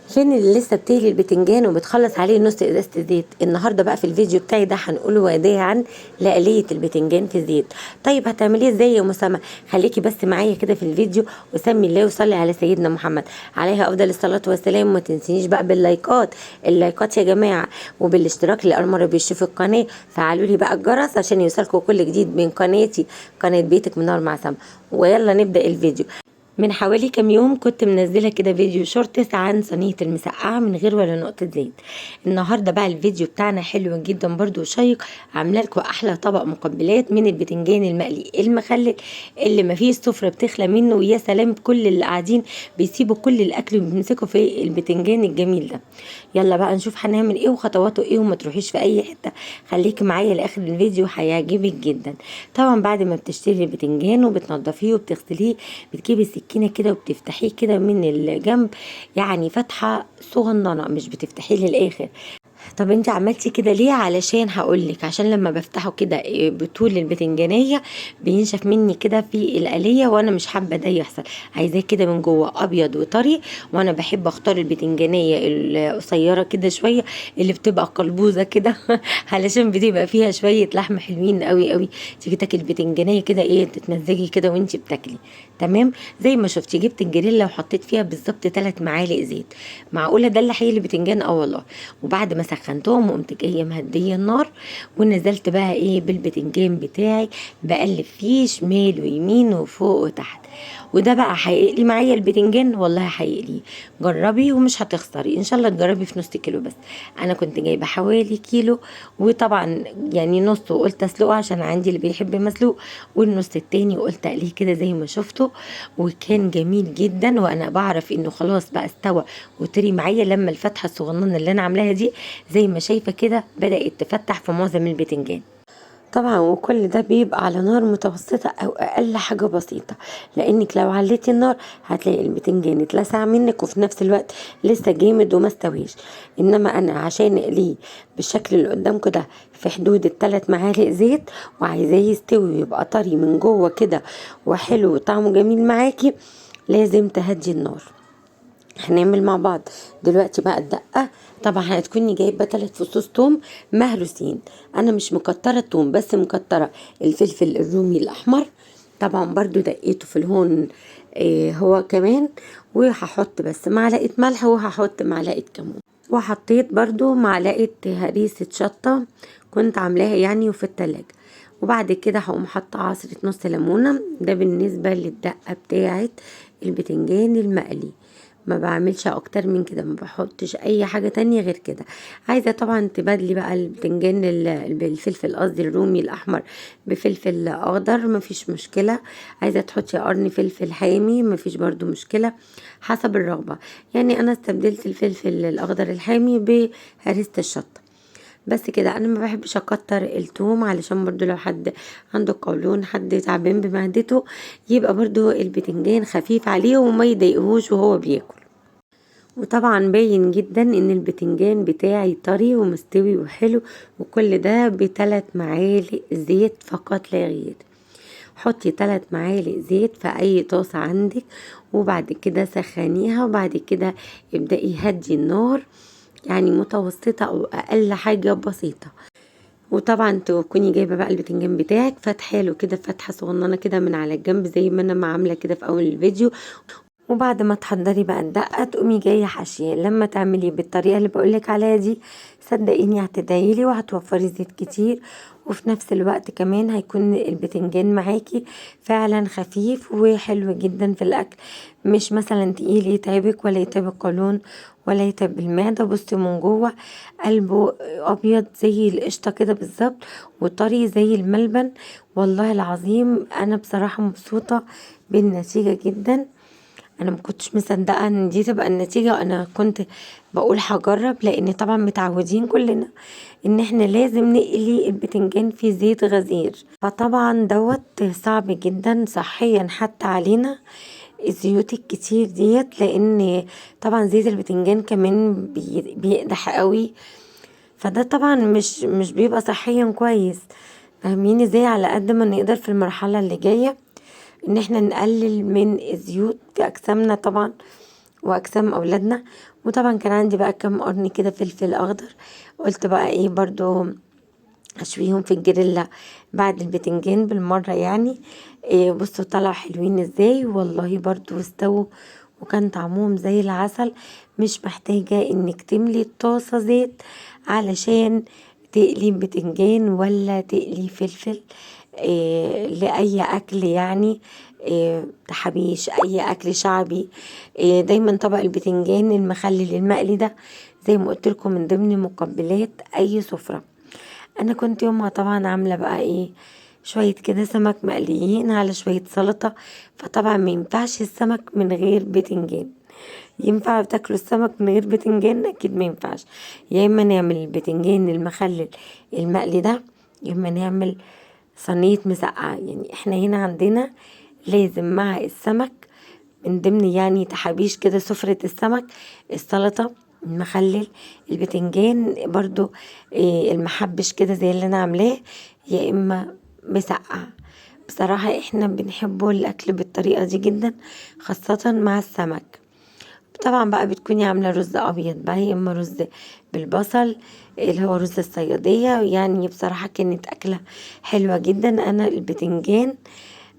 فين اللي لسه بتقلي البتنجان وبتخلص عليه نص ازازة الزيت؟ النهارده بقى في الفيديو بتاعي ده هنقول وداعا لقليه البتنجان في الزيت. طيب هتعمليه ازاي يا ام سما؟ خليكي بس معايا كده في الفيديو، وسمي الله وصلي على سيدنا محمد عليه افضل الصلاة والسلام. وما تنسينيش بقى باللايكات، اللايكات يا جماعة، وبالاشتراك اللي اول مرة بيشوف القناة. فعلوا لي بقى الجرس عشان يوصلكم كل جديد من قناتي، قناة بيتك منور مع سما. ويلا نبدا الفيديو. من حوالي كام يوم كنت منزله كده فيديو shorts عن صينية المسقعه من غير ولا نقطة زيت. النهارده بقى الفيديو بتاعنا حلو جدا برده وشيق، عامله لكم احلى طبق مقبلات من البتنجان المقلي المخلل اللي ما فيش سفره بتخلى منه. ويا سلام كل اللي قاعدين بيسيبوا كل الاكل وبيمسكوا في البتنجان الجميل ده. يلا بقى نشوف هنعمل ايه وخطواته ايه، وما تروحيش في اي حتة، خليكي معايا لاخر الفيديو هيعجبك جدا. طبعا بعد ما بتشتري البتنجان وبتنضفيه وبتغسليه، بتجيبي السكينة كده وبتفتحيه كده من الجنب، يعني فتحه صغننه، مش بتفتحيه للاخر. طب انت عملتي كده ليه؟ علشان هقولك، عشان لما بفتحه كده بطول البتنجانيه بينشف مني كده في القليه، وانا مش حابة ده يحصل، عايزاه كده من جوه ابيض وطري. وانا بحب اختار البتنجانيه القصيرة كده شوية اللي بتبقى قلبوزه كده علشان بتبقى فيها شوية لحم حلوين قوي قوي. تيجي تاكل البتنجانيه كده ايه، تتمزجي كده وانت بتاكلي. تمام زي ما شفتي، جبت الجريلا وحطيت فيها بالظبط 3 معالق زيت. معقولة ده اللي هيقلي البتنجان؟ اه والله. وبعد ما سخنتهم وقمت جاية مهديه النار، ونزلت بقى ايه بالبتنجان بتاعي، بقلب فيه شمال ويمين وفوق وتحت. وده بقى هيقلي معايا البتنجان، والله هيقلي. جربي ومش هتخسري ان شاء الله. تجربي في نص كيلو بس، انا كنت جايبه حوالي كيلو، وطبعا يعني نصه قلت اسلقه عشان عندي اللي بيحب مسلوق، والنص التاني قلت اقلية كده زي ما شفتوا، وكان جميل جدا. وانا بعرف انه خلاص بقى استوى وطري معايا لما الفتحة الصغننه اللي انا عاملاها دي زي ما شايفه كده بدات تفتح في معظم البتنجان. طبعا وكل ده بيبقى على نار متوسطة او اقل حاجة بسيطة، لانك لو عليتي النار هتلاقي البتنجان اتلسع منك، وفي نفس الوقت لسه جامد وما استويش. انما انا عشان اقلية بالشكل اللي قدامكم ده في حدود ال3 معالق زيت، وعايزاه يستوي ويبقى طري من جوه كده وحلو وطعمه جميل معاكي، لازم تهدي النار. هنعمل مع بعض دلوقتي بقى الدقة. طبعا هتكوني جايبه 3 فصوص توم مهروسين، انا مش مكتره التوم بس مكتره الفلفل الرومي الاحمر، طبعا برضو دقيته في الهون هو كمان. وهحط بس معلقه ملح، وهحط معلقه كمون، وحطيت برضو معلقه هريسه شطه كنت عاملاها يعني وفي التلاجة. وبعد كده هقوم حاطه عصره نص ليمونه. ده بالنسبة للدقه بتاعه البتنجان المقلي، ما بعملش اكتر من كده، ما بحطش اي حاجة تانية غير كده. عايزة طبعا تبادلي بقى البتنجان بالفلفل، قصدي الرومي الاحمر بفلفل اخضر، ما فيش مشكلة. عايزة تحطي قرن فلفل حامي، ما فيش برضو مشكلة، حسب الرغبة. يعني انا استبدلت الفلفل الاخضر الحامي بهريسة الشطة بس كده. انا ما بحبش اكتر التوم علشان برضو لو حد عنده قولون، حد تعبان بمعدته، يبقى برضو البتنجان خفيف عليه وما يضايقهوش وهو بياكل. وطبعا باين جدا ان البتنجان بتاعي طري ومستوي وحلو، وكل ده ب3 معالق زيت فقط لا غير. حطي 3 معالق زيت في اي طاسة عندك، وبعد كده سخنيها، وبعد كده ابدأي هدي النار، يعني متوسطة او اقل حاجة بسيطة. وطبعا تكوني جايبة بقى البتنجان بتاعك فاتحة له كده فتحة صغننة كده من على الجنب زي ما انا ما عاملة كده في اول الفيديو. وبعد ما تحضري بقى الدقة تقومي جاية حاشية. لما تعملي بالطريقة اللي بقولك عليها دي صدقيني هتدعيلي وهتوفري زيت كتير، وفي نفس الوقت كمان هيكون البتنجان معاكي فعلا خفيف وحلو جدا في الاكل، مش مثلا تقيل يتعبك ولا يتعب القولون ولا يتعب المعدة. بصي من جوه قلبه ابيض زي القشطة كده بالظبط، وطري زي الملبن. والله العظيم انا بصراحة مبسوطة بالنتيجة جدا. انا ما كنتش مصدقه ان دي تبقى النتيجة، انا كنت بقول هجرب، لان طبعا متعودين كلنا ان احنا لازم نقلي البتنجان في زيت غزير، فطبعا دوت صعب جدا صحيا حتى علينا الزيوت الكتير ديت، لان طبعا زيت البتنجان كمان بيقدح قوي، فده طبعا مش بيبقى صحيا كويس. فاهمين ازاي؟ على قد ما نقدر في المرحلة اللي جاية ان احنا نقلل من الزيوت في اجسامنا طبعا واجسام اولادنا، وطبعا كان عندي بقى كام قرن كده فلفل اخضر، قلت بقى ايه برضو اشويهم في الجريلا بعد البتنجان بالمرة يعني. إيه بصوا طلعوا حلوين ازاي والله، برضو استووا وكان طعمهم زي العسل. مش محتاجة انك تملي الطاسة زيت علشان تقلي بتنجان ولا تقلي فلفل، إيه لأي أكل يعني، إيه تحابيش، أي أكل شعبي. إيه دايما طبق البتنجان المخلل المقلي ده زي ما قلت لكم من ضمن مقبلات أي سفرة. أنا كنت يومها طبعا عاملة بقى إيه شوية كده سمك مقليين على شوية سلطة، فطبعا ما ينفعش السمك من غير بتنجان. ينفع تاكلوا السمك من غير بتنجان؟ اكيد ما ينفعش. يا اما نعمل البتنجان المخلل المقلي ده، يا اما نعمل صينية مسقعة. يعني احنا هنا عندنا لازم مع السمك من ضمن يعني تحابيش كده سفرة السمك السلطة، المخلل، البتنجان برضو، المحبش كده زي اللي انا عاملاه، يا اما مسقعة. بصراحة احنا بنحبه الاكل بالطريقة دي جدا، خاصة مع السمك. طبعا بقى بتكوني عاملة رز ابيض بقى، يا اما رز بالبصل اللي هو رز الصيادية. يعني بصراحة كانت اكلة حلوة جدا. انا البتنجان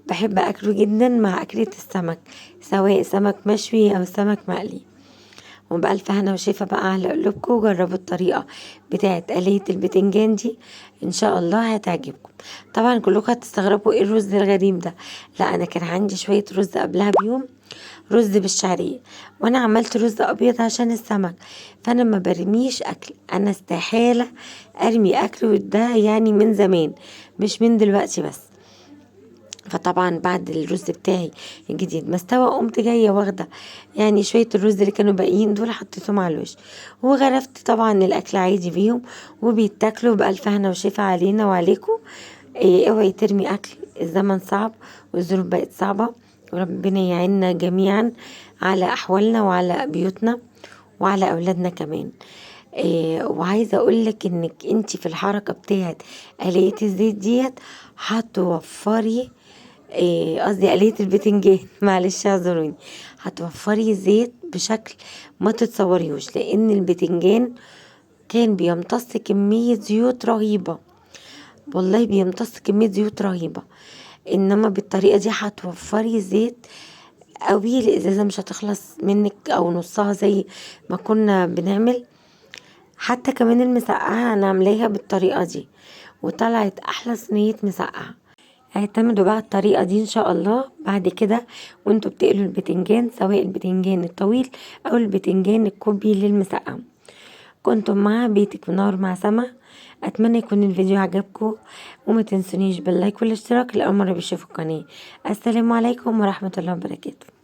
بحب اكله جدا مع اكلة السمك، سواء سمك مشوي او سمك مقلي. وبألف هنا وشفا بقى على قلوبكم. وجربوا الطريقة بتاعت قلية البتنجان دي، ان شاء الله هتعجبكم. طبعا كلكم هتستغربوا ايه الرز الغريب ده. لا، انا كان عندي شوية رز قبلها بيوم، رز بالشعرية، وانا عملت رز ابيض عشان السمك، فانا ما برميش اكل، انا استحالة ارمي اكل، وده يعني من زمان مش من دلوقتي بس. فطبعا بعد الرز بتاعي الجديد ما استوى، قمت جاية واخده يعني شوية الرز اللي كانوا باقيين دول حطيتهم على الوش، وغرفت طبعا الاكل عادي بيهم، وبيتاكلوا بالف هنا وشفا علينا وعليكم. اوعي ترمي اكل، الزمن صعب والظروف بقت صعبة، وربنا يعيننا جميعا على احوالنا وعلى بيوتنا وعلى اولادنا كمان. وعايزه اقولك انك انتي في الحركة بتاعت قليه الزيت ديت هتوفري، قصدي قليه البتنجان معلش اعذروني، هتوفري زيت بشكل ما تتصوريهوش، لان البتنجان كان بيمتص كمية زيوت رهيبة، والله بيمتص كمية زيوت رهيبة. انما بالطريقة دي هتوفري زيت قوي، الازازه مش هتخلص منك او نصها زي ما كنا بنعمل. حتى كمان المسقعه انا عاملاها بالطريقة دي وطلعت احلى صينية مسقعه. اعتمدوا بقى الطريقة دي ان شاء الله بعد كده وانتوا بتقلوا البتنجان، سواء البتنجان الطويل او البتنجان الكوبي للمسقعه. كنتم مع بيتك منور مع سما. اتمنى يكون الفيديو عجبكم، وما تنسونيش باللايك والاشتراك لاول مرة بيشوفوا القناة. السلام عليكم ورحمة الله وبركاته.